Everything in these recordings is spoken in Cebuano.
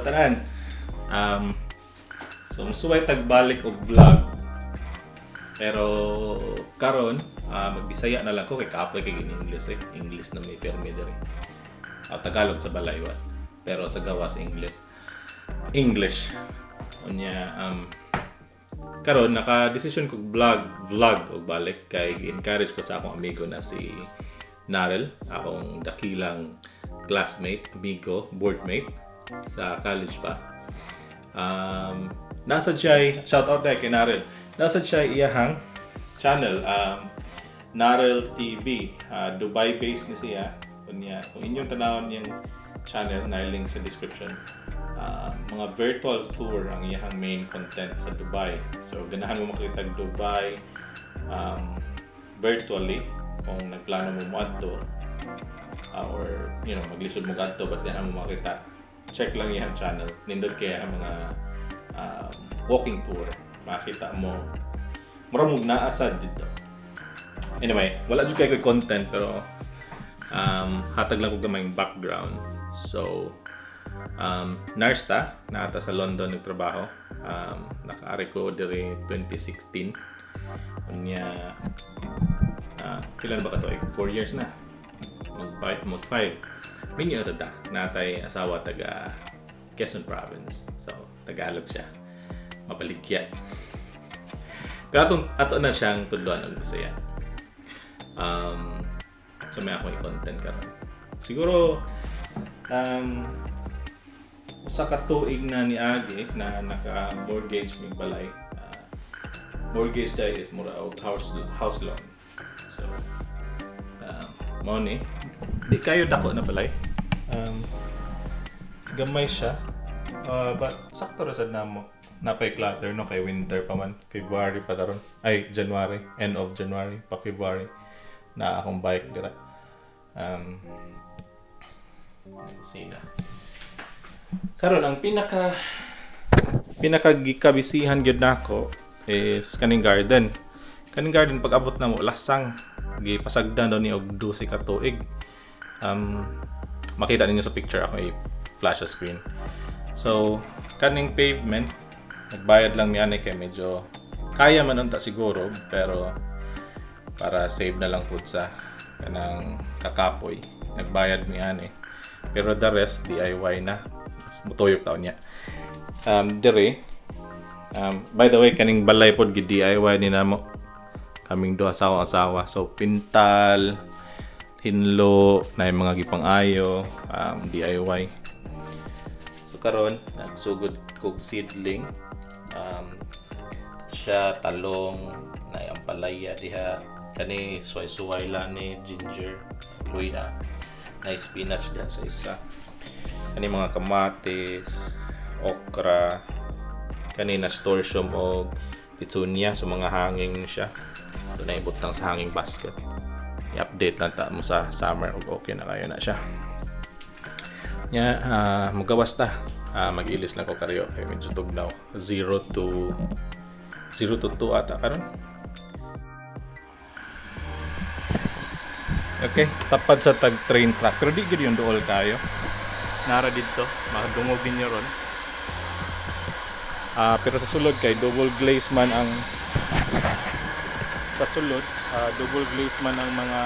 Kumusta tanan? So musuway tag balik og vlog. Pero karon magbisaya na lang ko kay kapoy kay in English eh. English na may permi diri. Tagalog sa balay wa. Pero sa gawas, English. English. Unya karon naka-decision ko vlog vlog og balik kay encourage ko sa akong amigo na si Narel, akong dakilang classmate, amigo, boardmate sa college pa. Nasa siya, shout out kay Narel. Nasa siya iyahang channel, Narel TV, Dubai based ni siya. Unya, kung inyong tanawon yung channel, na link sa description. Mga virtual tour ang iyahang main content sa Dubai. So, ganahan mo makita Dubai virtually kung nagplano mo moadto or maglisod mo kadto but ganahan mo makita, check lang iyang channel. Nindot kaya ang mga walking tour, makita mo mura mo naa sad dito. Anyway, wala jud kay ko'y content pero hatag lang ko gamay background. So nurse ta, naata sa London nagtrabaho. Nakaari ko diri 2016. Unya pila na ba ka to? 4 years na. Mag 5. Minyo na sa ta. Natay asawa taga Quezon Province. So, Tagalog siya. Mapaligya. Pero ato na siyang tudloan og Bisaya. So may akong i-content karon. Siguro usa ka tuig na niagi na naka-mortgage mig balay. Mortgage dai is mura og house loan. So mao ni, di kayo dako na balay. Gamay siya. But sakto ra sad namo. Napay clutter no kay winter pa man. February pa taron. Ay, January, end of January pa February na akong bike dira. Kusina. Karon ang pinaka pinaka gikabisihan gyud nako is kaning garden. Kaning garden, pag abot na mo, lasang, gipasagdan daw ni og 12 ka tuig. Makita ninyo sa picture, ako i-flash sa screen. So, kaning pavement, nagbayad lang mi ani kay medyo kaya man unta siguro pero para save na lang pud sa kanang kakapoy. Nagbayad mi ani. Pero the rest DIY na. Mutuyok taon niya. Dire by the way, kaning balay pod gi DIY ni namo. Kaming duha sa akong asawa. So pintal, hinlo, na yung mga gipang-ayo, DIY. So karon nagsugod kog seedling. Siya talong, na ampalaya diha, kani suway-suway lang ni ginger, luya, na spinach diha sa isa. Kani mga kamatis, okra, kani nasturtium og petunia, so mga hanging ni siya. Doon na ibutang sa hanging basket. I-update lang ta mo sa summer ug okay na kayo na siya. Nya mugawas ta. Mag-ilis lang ko karyo kay medyo tugnaw. 0 to 0 to 2 ata karon. Okay, tapad sa tag train track pero di gid yung duol kayo. Nara didto, makadungog ninyo ron. Pero sa sulod kay double glaze man ang sa sulod, double glaze man ang mga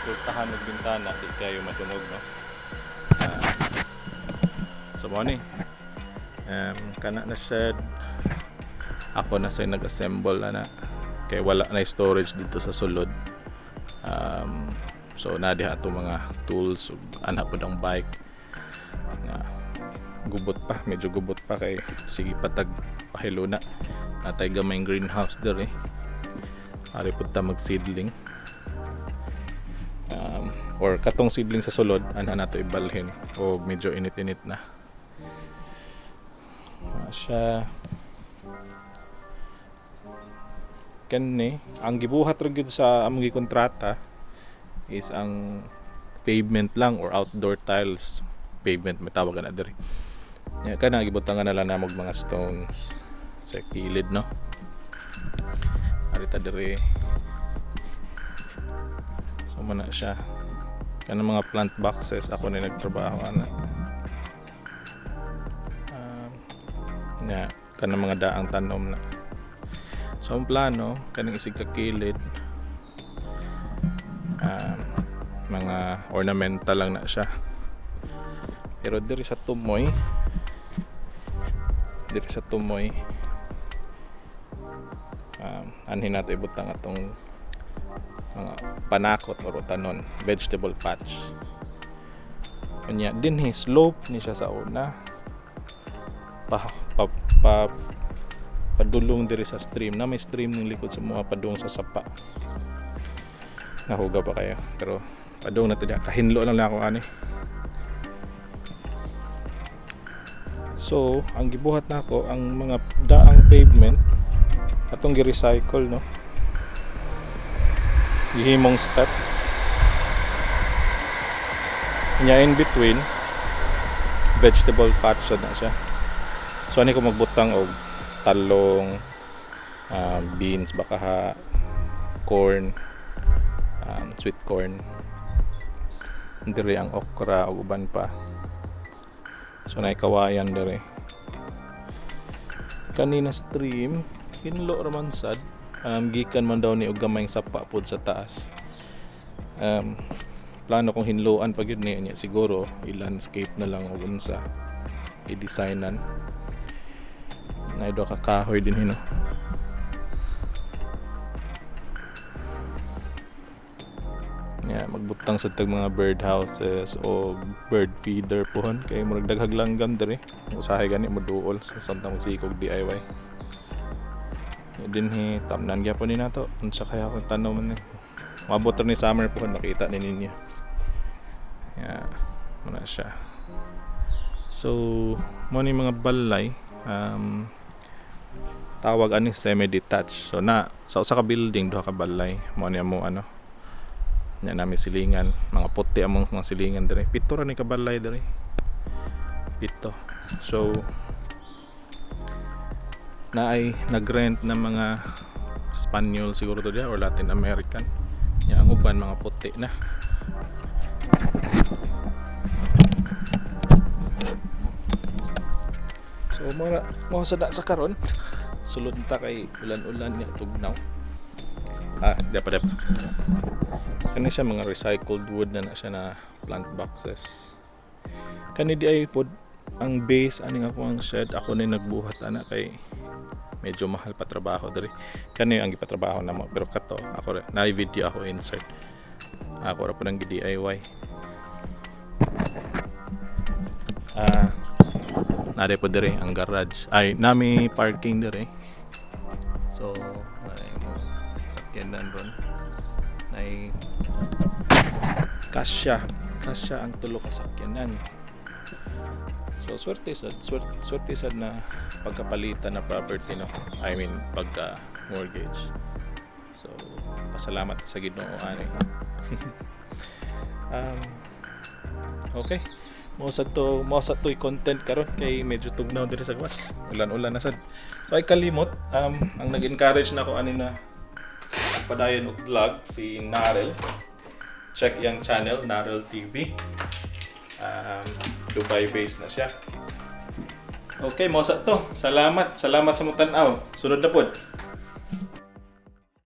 pultahan ug bintana, di kayo madungog no. So mo ni. Kana na shed, ako na sa nag-assemble na na kay wala na storage dito sa sulod. So na diha ato mga tools ug ana pod ang bike nga gubot pa, medyo gubot pa kay sige patag pahiluna. Natay gamay greenhouse diri, ari pud ta mag seedling or katong seedling sa sulod ana nato ibalhin o medyo init-init na. Siya kani ang gibuhat ra gyud sa among gikontrata is ang pavement lang or outdoor tiles, pavement may tawag na diri. Nya kana gibutangan na lang namo og mga stones sa kilid no. Arita diri, so man na siya. Kanang mga plant boxes, ako na nagtrabaho ana. Nya kanang mga daang tanom na. So ang plano kaning isig ka kilid, mga ornamental lang na siya. Pero diri sa tumoy, anhin nato ibutang atong mga panakot or utanon, vegetable patch. Kanya dinhi slope ni siya sa una. Pa pa pa padulong diri sa stream na may stream ng likod sa mga padung sa sapa. Nahuga pa kayo, pero padung na diha, kahinlo lang lang ako ani. So ang gibuhat nako, ang mga daang pavement atong gi-recycle, no, gihimong steps. Nya in between, vegetable patch na siya. So ani ko magbutang og talong, beans baka ha, corn, sweet corn diri, ang okra ug uban pa. So naay kawayan diri. Kanina stream, hinlo ra man sad, gikan man daw ni og gamayng sapa pod sa taas. Plano kong hinloan pa gyud niya. Siguro i-landscape na lang og unsa, i-designan. Naay duha ka kahoy din hino. Yeah, magbutang sa tag mga birdhouses o bird feeder pohon kay murag daghag langgam diri. Usahay gani moduol sa samtang mosikog DIY. Dinhi tamnan gyapon ni nato unsa kaya akong tanom ni. Moabot ra ni summer pohon, makita ni ninyo. Yeah, mao na siya. So, mo ni mga balay, tawag ani semi-detached. So na sa usa ka building, duha ka balay. Mo ni amo ano. Nya nami silingan, mga puti among mga silingan diri. Pito ra ni ka balay diri. Pito. So naay nagrent na mga Spanyol siguro to diya or Latin American. Nya ang uban mga puti na. So mo sa da sa karon, sulod ta kay ulan-ulan niya, tugnaw. Ah, di pa, di pa. Kani siya mga recycled wood na na siya na plant boxes. Kani di ay pod ang base ani nga ako ang shed, ako ni nagbuhat ana kay medyo mahal pa trabaho diri. Kani ang gipatrabaho namo, pero kato ako ra na video ako insert. Ako ra pud ang gi-DIY. Ah, nari po diri ang garage. Ay, nami parking diri. So, ay mo sakyanan ron. Nay kasya, kasya ang tulo ka sakyanan. So swerte sad na pagkapalitan na property, no. I mean, pagka mortgage. So pasalamat sa Ginoo ani. Okay. Mao sa to content karon kay medyo tugnaw diri sa gawas. Ulan-ulan na sad. So ay kalimot, ang nag-encourage na ko ani na padayon og vlog si Narel. Check iyang channel, Narel TV. Dubai based na siya. Okay, mao sa to. Salamat. Salamat sa motanaw. Sunod na pod.